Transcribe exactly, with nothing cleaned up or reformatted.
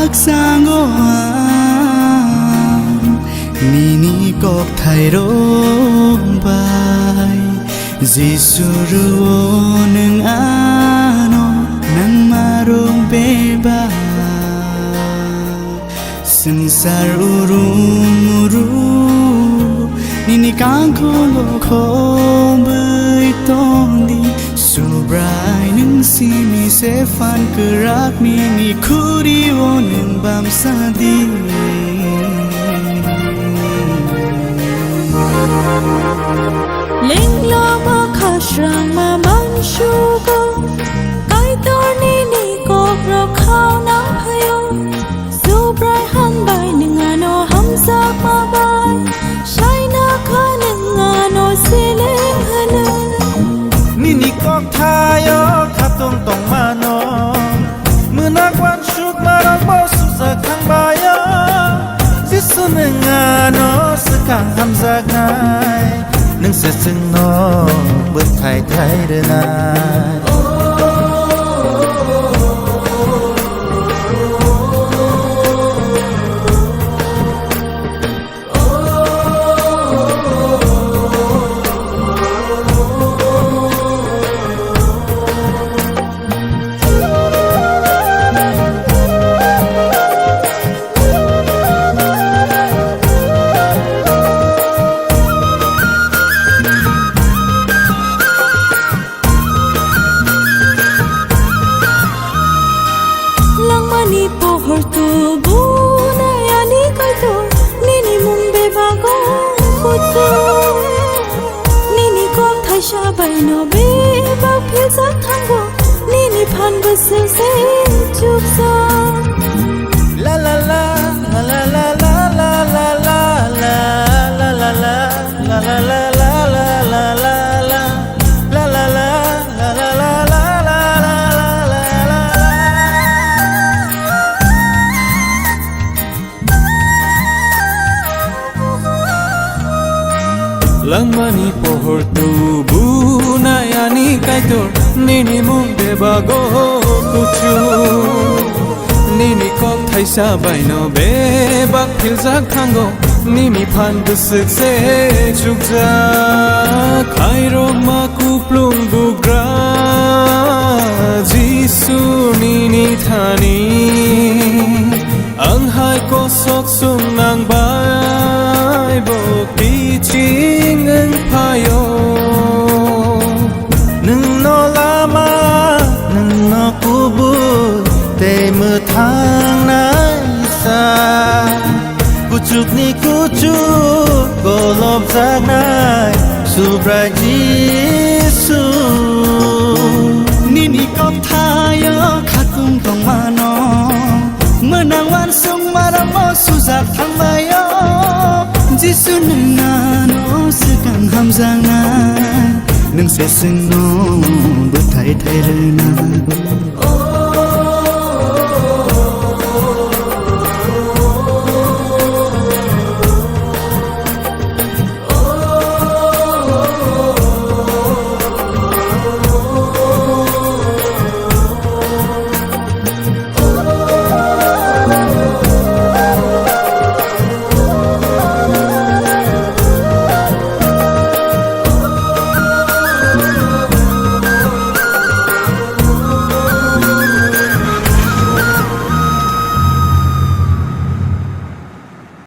Haksango ang nini kokthairok bai Jisu rwo nwng ano nangmarok bebak. Swngchar urum uru nini kangkhongo khobwi tongdi. Subrai nwng simi se phan kwrak nini khurio nwng bamsadi. Lenglama khasrangma mansugo, Kaitor nini kokrok khauna phaio. Subrai hambai nwng ano hamjakma bai, saina kha nwng ano seleng hwnwi. Nini kokthaio khatung tongmano, mwnak uansukmarokbo sujak thangbaio. Jisu nwng ano swkang hamjaknai, nwng se chwngno bwthai thai rwnai. Langmani pohor tubunai ani Kaitor, nini mung bebago kuchuk. Nini kok thaisa baino bebak philjak thango, nini phan bwswk se chukjak. La la la, la la la. Langmani pohor tubunai ani Kaitor, nini mung bebago kuchuk. Nini kok thaisa baino bebak philjak thango, nini phan bwswk se chukjak. Khairokma kuplung bugra Jisu nini thani, ang hai kosok sung nang bai bo kiching wng phaio. Nwngno lama, nwngno kubui tei mwthangnaisa. Kuchukni kuchuk golopjaknai Subrai Jisu. Nini kokthaio khatung tongmano, mwnang uansukmarokbo sujak thangbaio. Jisu nwng ano swkang hamjaknai, nwng se chwngno bwthai thai rwnai.